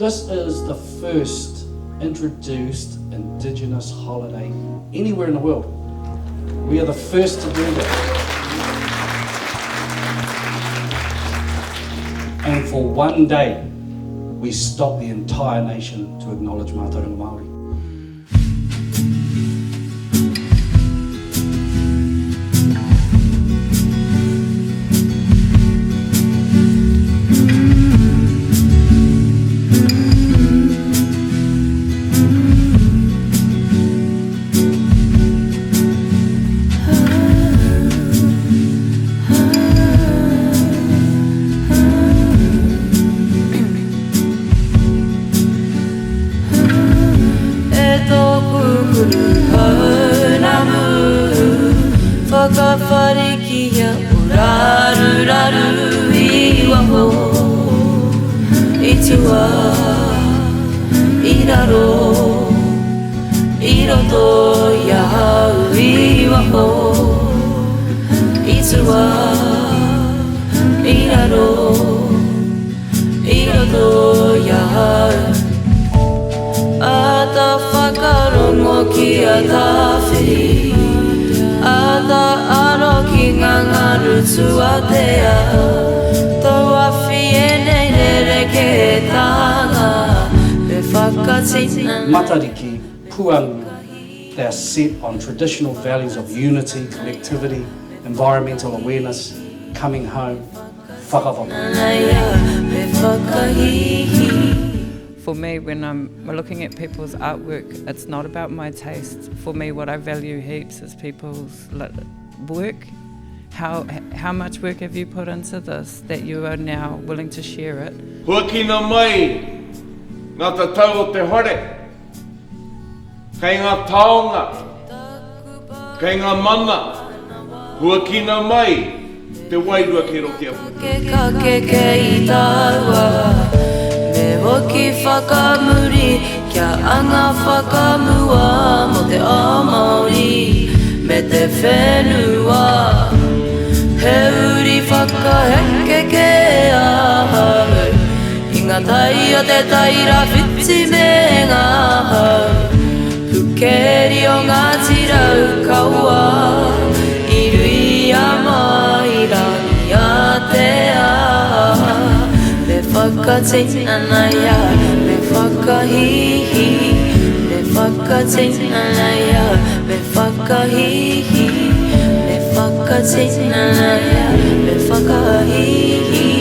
This is the first introduced indigenous holiday anywhere in the world. We are the first to do that. And for one day, we stop the entire nation to acknowledge Mātauranga Māori. E tōku kuru pounamu Whakawharikia o raruraru i waho I tua, i raro, i roto i ahau i waho I tua, i raro I roto i ahau. Āta whakarongo ki a Tāwhiri, āta aro ki ngā ngaru tuatea, tau awhi ēnei rerekētanga, me whakatinana. Matariki, Puangu, they are set on traditional values of unity, collectivity, environmental awareness, coming home, whakapapa. For me, when I'm looking at people's artwork, it's not about my taste. For me, what I value heaps is people's work. How, how much work have you put into this that you are now willing to share it? Huakina mai ngā tatau o te whare, kei ngā taonga, kei ngā mana, huakina mai te wairua kei roto i a koutou. Kake kei taua, me hoki whakamuri kia anga whakamua mo te ao Māori me te whenua. He uri whakaheke kē ahau i ngā tai o te Tairawhiti me ngā hau pukeri o Ngāti Raukawa i ruia mai Rangiātea. Me whakatinana ia, me whakahīhī, me whakatinana ia, me whakahīhī, me whakatinana ia, me whakahīhī.